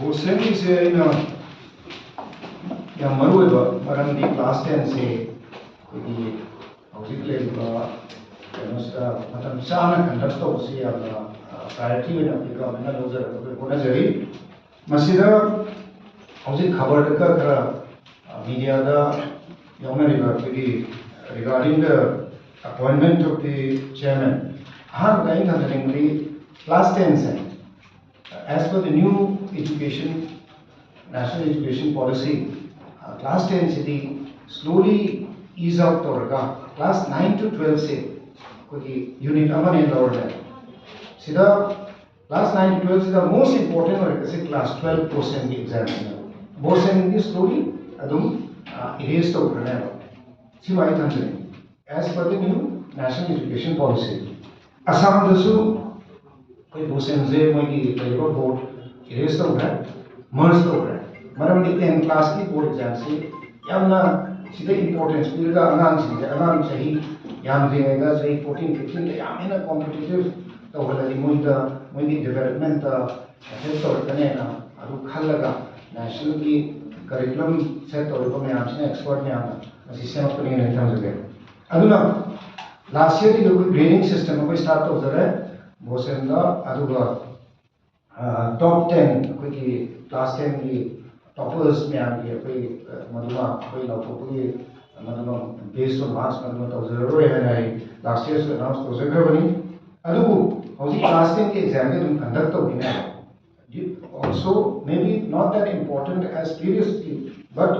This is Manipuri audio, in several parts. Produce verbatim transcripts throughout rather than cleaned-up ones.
ꯕꯣꯁꯦꯝꯒꯤꯁꯦ ꯑꯩꯅ ꯌꯥꯝ ꯃꯔꯨ ꯑꯣꯏꯕ ꯃꯔꯝꯗꯤ ꯀ꯭ꯂꯥꯁ ꯇꯦꯟꯁꯦ ꯑꯩꯈꯣꯏꯒꯤ ꯍꯧꯖꯤꯛ ꯂꯩꯔꯤꯕ ꯀꯩꯅꯣꯁꯤꯗ ꯃꯇꯝ ꯆꯥꯅ ꯀꯟꯗꯛ ꯇꯧꯕꯁꯤ ꯌꯥꯝꯅ ꯄ꯭ꯔꯥꯏꯌꯣꯔꯤꯇꯤ ꯑꯣꯏꯅ ꯑꯩꯈꯣꯏ ꯒꯚꯔꯟꯃꯦꯟꯅ ꯂꯧꯖꯔꯒ ꯑꯩꯈꯣꯏ ꯍꯣꯠꯅꯖꯔꯤ꯫ ꯃꯁꯤꯗ ꯍꯧꯖꯤꯛ ꯈꯕꯔꯗꯒ ꯈꯔ ꯃꯤꯗꯤꯌꯥꯗ ꯌꯥꯎꯅꯔꯤꯕ ꯑꯩꯈꯣꯏꯒꯤ regarding the appointment of the chairman, ꯑꯍꯥꯟꯕꯗ ꯑꯩꯅ ꯊꯝꯖꯅꯤꯡꯕꯗꯤ class ꯇꯦꯟꯁꯦ, as per the new education, national education policy, class ten CD slowly ease out ꯇꯧꯔꯒ class nine to twelve ꯁꯦ ꯑꯩꯈꯣꯏꯒꯤ ꯌꯨꯅꯤꯠ ꯑꯃꯅꯦ ꯂꯧꯔꯅꯦꯕ꯫ ꯁꯤꯗ class nine to twelve ꯁꯤꯗ most important ꯑꯣꯏꯔꯒꯁꯦ class twelve ꯕꯣꯁꯦꯝꯒꯤ ꯑꯦꯛꯖꯥꯝꯁꯤꯅꯦꯕ꯫ ꯕꯣꯁꯦꯝꯒꯤ slowly ꯑꯗꯨꯝ erase ꯇꯧꯈ꯭ꯔꯅꯦꯕ꯫ ꯁꯤꯃ ꯑꯩ ꯊꯝꯖꯅꯤꯡꯉꯤ꯫ As per the new national education policy, ꯑꯁꯥꯝꯗꯁꯨ ꯑꯩꯈꯣꯏ ꯕꯣꯁꯦꯝꯁꯦ ꯃꯣꯏꯒꯤ ꯂꯩꯔꯤꯕ ꯕꯣꯔꯗ erase ꯇꯧꯈ꯭ꯔꯦ, merge ꯇꯧꯈ꯭ꯔꯦ꯫ ꯃꯔꯝꯗꯤ ꯇꯦꯟ ꯀ꯭ꯂꯥꯁꯀꯤ ꯕꯣꯔꯗ ꯑꯦꯛꯖꯥꯝꯁꯤ ꯌꯥꯝꯅ ꯁꯤꯗ ꯏꯝꯄꯣꯔꯇꯦꯟꯁ ꯄꯤꯔꯒ ꯑꯉꯥꯡꯁꯤꯡꯁꯦ, ꯑꯉꯥꯡ ꯆꯍꯤ ꯌꯥꯝꯗ꯭ꯔꯤꯉꯩꯗ, ꯆꯍꯤ ꯐꯣꯔꯇꯤꯟ ꯐꯤꯐꯇꯤꯟꯗ ꯌꯥꯝ ꯍꯦꯟꯅ ꯀꯣꯝꯄꯤꯇꯤꯇꯤꯞ ꯇꯧꯍꯜꯂꯗꯤ ꯃꯣꯏꯗ, ꯃꯣꯏꯒꯤ ꯗꯤꯕꯦꯂꯞꯃꯦꯟꯇ ꯑꯦꯐꯦꯛ ꯇꯧꯔꯛꯀꯅꯦꯅ ꯑꯗꯨ ꯈꯜꯂꯒ ꯅꯦꯁꯅꯦꯜꯒꯤ ꯀꯔꯤꯀꯨꯂꯝ ꯁꯦꯠ ꯇꯧꯔꯤꯕ ꯃꯌꯥꯝꯁꯤꯅ, ꯑꯦꯛꯁꯄꯔꯠ ꯃꯌꯥꯝꯅ ꯃꯁꯤ ꯁꯦꯝꯃꯛꯄꯅꯦꯅ ꯑꯩ ꯊꯝꯖꯒꯦ꯫ ꯑꯗꯨꯅ ꯂꯥꯁ ꯌꯔꯗꯒꯤ ꯑꯩꯈꯣꯏ ꯒ꯭ꯔꯦꯗꯤꯡ ꯁꯤꯁꯇꯦꯝ ꯑꯩꯈꯣꯏ ꯁ꯭ꯇꯥꯔꯠ ꯇꯧꯖꯔꯦ ꯕꯣꯁꯦꯝꯗ꯫ ꯑꯗꯨꯒ ꯇꯣꯞ ꯇꯦꯟ ꯑꯩꯈꯣꯏꯒꯤ ꯀ꯭ꯂꯥꯁ ꯇꯦꯟꯒꯤ ꯇꯣꯄꯔꯁ ꯃꯌꯥꯝꯒꯤ ꯑꯩꯈꯣꯏ ꯃꯗꯨꯃ ꯑꯩꯈꯣꯏ ꯂꯥꯎꯊꯣꯛꯄꯒꯤ ꯃꯗꯨꯃ based on marks ꯃꯗꯨꯃ ꯇꯧꯖꯔꯔꯣꯏ ꯍꯥꯏꯅ ꯑꯩ ꯂꯥꯁ ꯌꯔꯁꯨ ꯑꯦꯅꯥꯎꯟꯁ ꯇꯧꯖꯈ꯭ꯔꯕꯅꯤ꯫ ꯑꯗꯨꯕꯨ ꯍꯧꯖꯤꯛ ꯀ꯭ꯂꯥꯁ ꯇꯦꯟꯒꯤ ꯑꯦꯛꯖꯥꯝꯗꯤ ꯑꯗꯨꯝ conduct ꯇꯧꯈꯤꯅꯦꯕ꯫ Also, maybe not that important as previously, but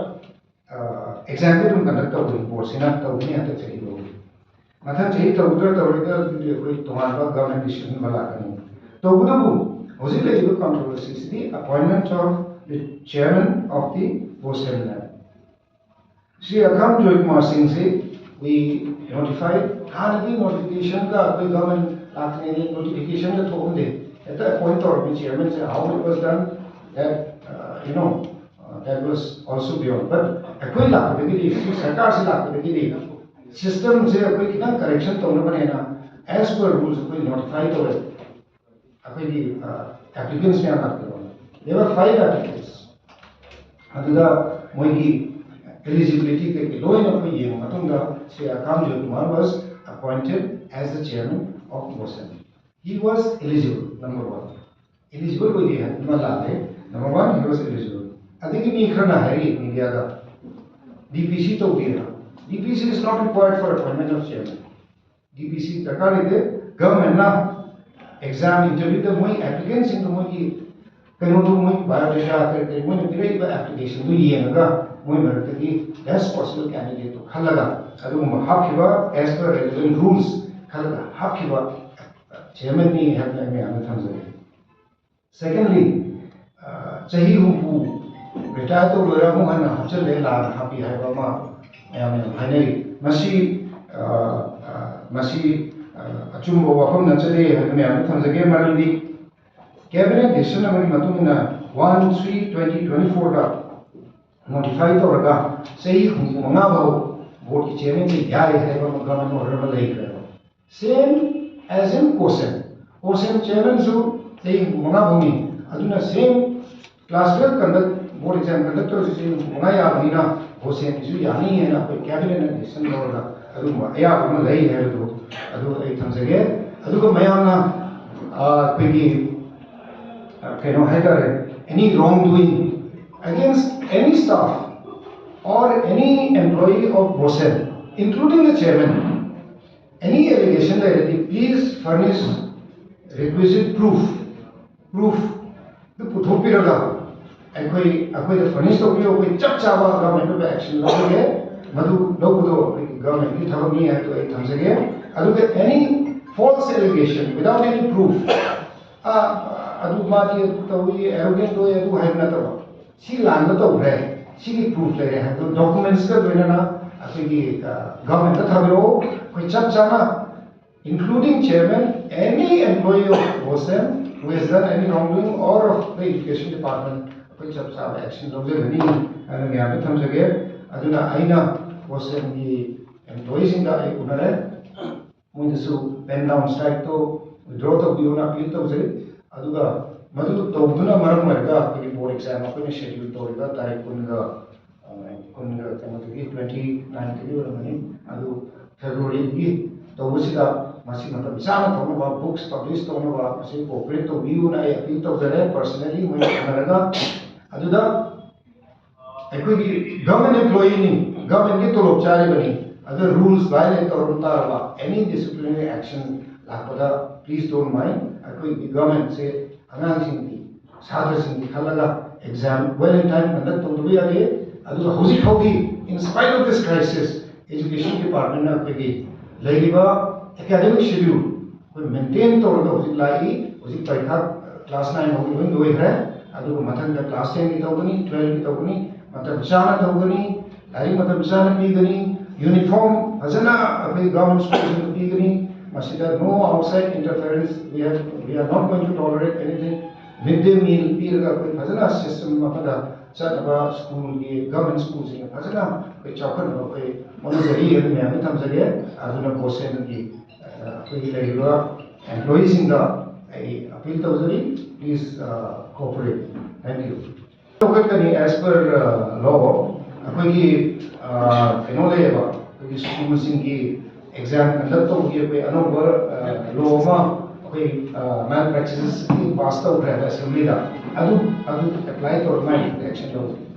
ꯑꯦꯛꯖꯥꯝꯗꯤ ꯑꯗꯨꯝ ꯀꯟꯗꯛ ꯇꯧꯕꯒꯤ ꯕꯣꯔꯗꯁꯤꯅ ꯇꯧꯒꯅꯤ ꯍꯟꯗꯛ ꯆꯍꯤ ꯐꯥꯎꯕ꯫ ꯃꯊꯪ ꯆꯍꯤ ꯇꯧꯒꯗ꯭ꯔꯥ ꯇꯧꯔꯣꯏꯗ꯭ꯔꯥ ꯑꯗꯨꯗꯤ ꯑꯩꯈꯣꯏ ꯇꯣꯉꯥꯟꯕ ꯒꯚꯔꯟꯃꯦꯟ ꯗꯤꯁꯤꯖꯟ ꯑꯃ ꯂꯥꯛꯀꯅꯤ꯫ ꯇꯧꯕꯇꯕꯨ ꯍꯧꯖꯤꯛ ꯂꯩꯔꯤꯕ ꯀꯟꯇ꯭ꯔꯣꯚꯔꯁꯤꯁꯤꯗꯤ appointment of the chairman of the ꯕꯣꯁꯦꯝꯅ꯫ Shri ꯑꯈꯥꯝ Joykumar ꯁꯤꯡꯁꯤ we notify, ꯍꯥꯟꯅꯗꯤ ꯅꯣꯇꯤꯐꯤꯀꯦꯁꯟꯒ ꯑꯩꯈꯣꯏ ꯒꯚꯔꯟꯃꯦꯟ ꯂꯥꯛꯇ꯭ꯔꯤꯉꯩꯗ ꯅꯣꯇꯤꯐꯤꯀꯦꯁꯟꯒ ꯊꯣꯛꯑꯝꯗꯦ꯫ ꯍꯦꯛꯇ ꯑꯦꯄꯣꯏꯟ ꯇꯧꯔꯝꯃꯤ ꯆꯤꯌꯔꯃꯦꯟꯁꯦ꯫ How it was done, that, uh, you know, uh, that was also beyond. But ꯑꯩꯈꯣꯏ ꯂꯥꯛꯄꯗꯒꯤꯗꯤ, ꯁꯤ ꯁꯔꯀꯥꯔꯁꯤ ꯂꯥꯛꯄꯗꯒꯤꯗꯤ ꯁꯤꯁꯇꯦꯝꯁꯦ ꯑꯩꯈꯣꯏ ꯈꯤꯇꯪ ꯀꯔꯦꯛꯁꯟ ꯇꯧꯅꯕꯅꯦꯅ as per rules ꯑꯩꯈꯣꯏ ꯅꯣꯇꯤꯐꯥꯏ ꯇꯧꯋꯦ꯫ ꯑꯩꯈꯣꯏꯒꯤ ꯑꯦꯄ꯭ꯂꯤꯀꯦꯟꯁ ꯃꯌꯥꯝ ꯂꯥꯛꯄꯤꯔꯣ꯫ There were five applicants. ꯑꯗꯨꯗ ꯃꯣꯏꯒꯤ eligibility ꯀꯩꯀꯩ ꯂꯣꯏꯅ ꯑꯩꯈꯣꯏ ꯌꯦꯡꯕ ꯃꯇꯨꯡꯗ Shri Akam Joy Kumar was appointed as the chairman of BOSEM. He was eligible, number one. Eligible ꯑꯣꯏꯗꯦ ꯍꯥꯏꯕꯗꯨꯃ ꯂꯥꯜꯂꯦ꯫ Number one, he was eligible. ꯑꯗꯒꯤ ꯃꯤ ꯈꯔꯅ ꯍꯥꯏꯔꯤ ꯃꯦꯗꯤꯌꯥꯗ, DPC ꯇꯧꯕꯤꯔ? DPC is not required for appointment of chairman. DPC ꯗꯔꯀꯥꯔ ꯂꯩꯇꯦ꯫ ꯒꯚꯔꯟꯃꯦꯟꯅ ꯑꯦꯛꯖꯥꯝ ꯏꯟꯇꯔꯚ꯭ꯌꯨꯗ ꯃꯣꯏ ꯑꯦꯄ꯭ꯂꯤꯀꯦꯟꯁꯤꯡꯗꯣ ꯃꯣꯏꯒꯤ ꯀꯩꯅꯣꯗꯣ, ꯃꯣꯏꯒꯤ ꯕꯥꯏꯑꯣꯗꯦꯇꯥ ꯀꯔꯤ ꯀꯔꯤ ꯃꯣꯏꯅ ꯄꯤꯔꯛꯏꯕ ꯑꯦꯄ꯭ꯂꯤꯀꯦꯁꯟꯗꯨ ꯌꯦꯡꯉꯒ ꯃꯣꯏ ꯃꯔꯛꯇꯒꯤ best possible candidate ꯇꯣ ꯈꯜꯂꯒ ꯑꯗꯨꯒꯨꯝꯕ ꯍꯥꯞꯈꯤꯕ, as per relevant rules ꯈꯜꯂꯒ ꯍꯥꯞꯈꯤꯕ ꯆꯦꯌꯔꯃꯦꯟꯅꯤ ꯍꯥꯏꯕꯗ ꯑꯩ ꯃꯌꯥꯝꯗ ꯊꯝꯖꯒꯦ꯫ Secondly, ꯆꯍꯤ ꯍꯨꯝꯐꯨ ꯔꯤꯇꯥꯌꯔ ꯇꯧ ꯂꯣꯏꯔ ꯑꯃꯨꯛ ꯍꯟꯅ ꯍꯥꯞꯆꯤꯜꯂꯦ, ꯂꯥꯟꯅ ꯍꯥꯞꯄꯤ ꯍꯥꯏꯕ ꯑꯃ ꯃꯌꯥꯝꯅ ꯌꯥꯝ ꯍꯥꯏꯅꯔꯤ꯫ ꯃꯁꯤ ꯃꯁꯤ ꯑꯆꯨꯝꯕ ꯋꯥꯐꯝ ꯅꯠꯆꯗꯦ ꯍꯥꯏꯕ ꯃꯌꯥꯝꯗ ꯊꯝꯖꯒꯦ꯫ ꯃꯔꯝꯗꯤ cabinet decision ꯑꯃꯒꯤ ꯃꯇꯨꯡ ꯏꯟꯅ one three twenty twenty four ꯗ notify ꯇꯧꯔꯒ ꯆꯍꯤ ꯍꯨꯝꯐꯨ ꯃꯉꯥ ꯐꯥꯎ ꯕꯣꯔꯗꯀꯤ ꯆꯦꯌꯔꯃꯦꯟꯁꯦ ꯌꯥꯏ ꯍꯥꯏꯕ ꯑꯃ ꯒꯚꯔꯟꯃꯦꯟ ꯑꯣꯔꯗꯔ ꯑꯃ ꯂꯩꯈ꯭ꯔꯦꯕ꯫ Same as in COSEM, COSEM ꯆꯦꯌꯔꯃꯦꯟꯁꯨ ꯆꯍꯤ ꯍꯨꯝꯐꯨ ꯃꯉꯥ ꯐꯥꯎꯅꯤ꯫ ꯑꯗꯨꯅ same class twelve conduct, board exam conduct ꯇꯧꯔꯤꯁꯤ ꯆꯍꯤ ꯍꯨꯝꯐꯨ ꯃꯉꯥ ꯌꯥꯕꯅꯤꯅ COSEMꯒꯤꯁꯨ ꯌꯥꯅꯤ ꯍꯥꯏꯅ ꯑꯩꯈꯣꯏ cabinetꯅ decision ꯂꯧꯔꯒ ꯑꯗꯨꯒꯨꯝꯕ ꯑꯌꯥꯕ ꯑꯃ ꯂꯩ ꯍꯥꯏꯕꯗꯨ ꯑꯗꯨ ꯑꯩ ꯊꯝꯖꯒꯦ꯫ ꯑꯗꯨꯒ ꯃꯌꯥꯝꯅ ꯑꯩꯈꯣꯏꯒꯤ ꯀꯩꯅꯣ ꯍꯥꯏꯇꯥꯔꯦ, any wrongdoing against any staff or any employee of BOSEM, including the chairman, any allegation ꯂꯩꯔꯗꯤ please furnish requisite proof, proof ꯗꯨ ꯄꯨꯊꯣꯛꯄꯤꯔꯒ ꯑꯩꯈꯣꯏ ꯑꯩꯈꯣꯏꯗ furnish ꯇꯧꯕꯤꯌꯨ꯫ ꯑꯩꯈꯣꯏ ꯆꯞ ꯆꯥꯕ government ꯑꯦꯛꯁꯟ ꯂꯧꯖꯒꯦ꯫ ꯃꯗꯨ ꯂꯧꯕꯗꯣ ꯑꯩꯈꯣꯏꯒꯤ governmentꯀꯤ ꯊꯕꯛꯅꯤ ꯍꯥꯏꯕꯗꯨ ꯑꯩ ꯊꯝꯖꯒꯦ꯫ ꯑꯗꯨꯒ any false allegation without any proof, ꯑꯗꯨ ꯃꯥꯗꯤ ꯇꯧꯏ, arrogant ꯑꯣꯏ, ꯑꯗꯨ ꯍꯥꯏꯕ ꯅꯠꯇꯕ, ꯁꯤ ꯂꯥꯟꯕ ꯇꯧꯈ꯭ꯔꯦ, ꯁꯤꯒꯤ proof ꯂꯩꯔꯦ ꯍꯥꯏꯕꯗꯨ documentsꯀ ꯂꯣꯏꯅꯅ ꯑꯩꯈꯣꯏꯒꯤ governmentꯇ ꯊꯥꯕꯤꯔꯛꯑꯣ꯫ ꯑꯩꯈꯣꯏ ꯆꯞ ꯆꯥꯅ including chairman, any employee of BOSEM who has done any wrongdoing or of the education department, ꯑꯩꯈꯣꯏ ꯆꯞ ꯆꯥꯕ action ꯂꯧꯖꯒꯅꯤ ꯍꯥꯏꯅ ꯃꯌꯥꯝꯗ ꯊꯝꯖꯒꯦ꯫ ꯑꯗꯨꯅ ꯑꯩꯅ BOSEMꯒꯤ employeeꯁꯤꯡꯗ ꯑꯩ ꯎꯅꯔꯦ, ꯃꯣꯏꯗꯁꯨ pen down strikeꯇꯣ withdraw ꯇꯧꯕꯤꯌꯣꯅ appeal ꯇꯧꯖꯩ꯫ ꯑꯗꯨꯒ ꯃꯗꯨ ꯇꯧꯗꯨꯅ ꯃꯔꯝ ꯑꯣꯏꯔꯒ ꯑꯩꯈꯣꯏꯒꯤ ꯕꯣꯔꯗ ꯑꯦꯛꯖꯥꯝ ꯑꯩꯈꯣꯏꯅ ꯁꯦꯗ꯭ꯌꯨꯜ ꯇꯧꯔꯤꯕ ꯇꯥꯔꯤꯛ ꯀꯨꯟꯒ, ꯑ, ꯀꯨꯟꯒ ꯀꯩꯅꯣꯗꯒꯤ, ꯇ꯭ꯋꯦꯟꯇꯤ ꯅꯥꯏꯟꯗꯒꯤ ꯑꯣꯏꯔꯝꯒꯅꯤ, ꯑꯗꯨ ꯐꯦꯕ꯭ꯔꯨꯋꯥꯔꯤꯒꯤ ꯇꯧꯕꯁꯤꯗ ꯃꯁꯤ ꯃꯇꯝ ꯆꯥꯅ ꯇꯧꯅꯕ, ꯕꯨꯛꯁ ꯄꯕ꯭ꯂꯤꯁ ꯇꯧꯅꯕ ꯃꯁꯤ ꯀꯣꯑꯣꯄꯔꯦꯠ ꯇꯧꯕꯤꯌꯨꯅ ꯑꯩ ꯑꯄꯤꯜ ꯇꯧꯖꯔꯦ, ꯄꯔꯁꯅꯦꯂꯤ ꯃꯣꯏ ꯎꯅꯔꯒ꯫ ꯑꯗꯨꯗ ꯑꯩꯈꯣꯏꯒꯤ ꯒꯚꯔꯟꯃꯦꯟ ꯑꯦꯝꯄ꯭ꯂꯣꯌꯤꯅꯤ, ꯒꯚꯔꯟꯃꯦꯟꯒꯤ ꯇꯣꯂꯣꯞ ꯆꯥꯔꯤꯕꯅꯤ, ꯑꯗꯨ ꯔꯨꯜꯁ ꯚꯥꯏꯑꯣꯂꯦꯠ ꯇꯧꯔꯝ ꯇꯥꯔꯕ, ꯑꯦꯅꯤ ꯗꯤꯁꯤꯄ꯭ꯂꯤꯅꯔꯤ ꯑꯦꯛꯁꯟ ꯂꯥꯛꯄꯗ, ꯄ꯭ꯂꯤꯁ ꯗꯣꯟ ꯃꯥꯏꯟ꯫ ꯑꯩꯈꯣꯏꯒꯤ ꯒꯚꯔꯟꯃꯦꯟꯁꯦ ꯑꯉꯥꯡꯁꯤꯡꯒꯤ, ꯁꯥꯇ꯭ꯔꯁꯤꯡꯒꯤ ꯈꯜꯂꯒ ꯑꯦꯛꯖꯥꯝ ꯋꯦꯜ ꯏꯟ ꯇꯥꯏꯝ ꯀꯟꯗꯛ ꯇꯧꯗꯕ ꯌꯥꯗꯦ꯫ ꯑꯗꯨꯒ ꯍꯧꯖꯤꯛ ꯐꯥꯎꯗꯤ, in spite of this crisis, education department ꯅ ꯑꯩꯈꯣꯏꯒꯤ ꯂꯩꯔꯤꯕ ꯑꯦꯀꯥꯗꯃꯤꯛ ꯁꯦꯗ꯭ꯌꯨꯜ ꯑꯩꯈꯣꯏ ꯃꯦꯟꯇꯦꯟ ꯇꯧꯔꯒ ꯍꯧꯖꯤꯛ ꯂꯥꯛꯏ꯫ ꯍꯧꯖꯤꯛ ꯄꯔꯤꯈꯥ ꯀ꯭ꯂꯥꯁ ꯅꯥꯏꯟ ꯐꯥꯎꯒꯤ ꯂꯣꯏ ꯂꯣꯏꯈ꯭ꯔꯦ, ꯑꯗꯨꯒ ꯃꯊꯪꯗ ꯀ꯭ꯂꯥꯁ ꯇꯦꯟꯒꯤ ꯇꯧꯒꯅꯤ, ꯇꯨꯋꯦꯜꯐꯀꯤ ꯇꯧꯒꯅꯤ, ꯃꯇꯝ ꯆꯥꯅ ꯇꯧꯒꯅꯤ, ꯂꯥꯏꯔꯤꯛ ꯃꯇꯝ ꯆꯥꯅ ꯄꯤꯒꯅꯤ, ꯌꯨꯅꯤꯐꯣꯔꯝ ꯐꯖꯅ ꯑꯩꯈꯣꯏ ꯒꯚꯔꯟꯃꯦꯟꯠ ꯁ꯭ꯀꯨꯜꯁꯤꯡꯗ ꯄꯤꯒꯅꯤ꯫ ꯃꯁꯤꯗ no outside interference, we have, we are not going to tolerate anything꯫ ꯃꯤꯗ ꯗꯦ ꯃꯤꯜ ꯄꯤꯔꯒ ꯑꯩꯈꯣꯏ ꯐꯖꯅ ꯁꯤꯁꯇꯦꯝ ꯑꯃꯗ ꯆꯠꯅꯕ ꯁ꯭ꯀꯨꯜꯒꯤ, ꯒꯚꯔꯟꯃꯦꯟꯠ ꯁ꯭ꯀꯨꯜꯁꯤꯡꯅ ꯐꯖꯅ ꯑꯩꯈꯣꯏ ꯆꯥꯎꯈꯠꯅꯕ ꯑꯩꯈꯣꯏ ꯍꯣꯠꯅꯖꯔꯤ ꯍꯥꯏꯕ ꯃꯌꯥꯝꯗ ꯊꯝꯖꯒꯦ꯫ ꯑꯗꯨꯅ ꯒꯣꯁꯦꯟꯒꯤ, ꯑ, ꯑꯩꯈꯣꯏꯒꯤ ꯂꯩꯔꯤꯕ ꯑꯦꯝꯄ꯭ꯂꯣꯌꯤꯁꯤꯡꯗ ꯑꯩ ꯑꯄꯤꯜ ꯇꯧꯖꯔꯤ, please, ꯑ, cooperate꯫ Thank you꯫ ꯂꯧꯈꯠꯀꯅꯤ as per, ꯑ, law꯫ ꯑꯩꯈꯣꯏꯒꯤ, ꯑ, ꯀꯩꯅꯣ ꯂꯩꯌꯦꯕ, ꯑꯩꯈꯣꯏꯒꯤ ꯁ꯭ꯀꯨꯜꯁꯤꯡꯒꯤ ꯑꯦꯛꯖꯥꯝ ꯀꯟꯗꯛ ꯇꯧꯕꯒꯤ ꯑꯩꯈꯣꯏ ꯑꯅꯧꯕ, ꯑ, ꯂꯣ ꯑꯃ ꯑꯩꯈꯣꯏ, ꯑ, ꯃꯦꯜ ꯄ꯭ꯔꯦꯛꯇꯤꯁꯦꯁꯀꯤ ꯄꯥꯁ ꯇꯧꯈ꯭ꯔꯦ ꯍꯥꯏꯕ ꯑꯦꯁꯦꯝꯕ꯭ꯂꯤꯗ꯫ ꯑꯗꯨ, ꯑꯗꯨ ꯑꯦꯄ꯭ꯂꯥꯏ ꯇꯧꯔ ꯃꯥꯒꯤ ꯑꯦꯛꯁꯟ ꯂꯧꯒꯅꯤ꯫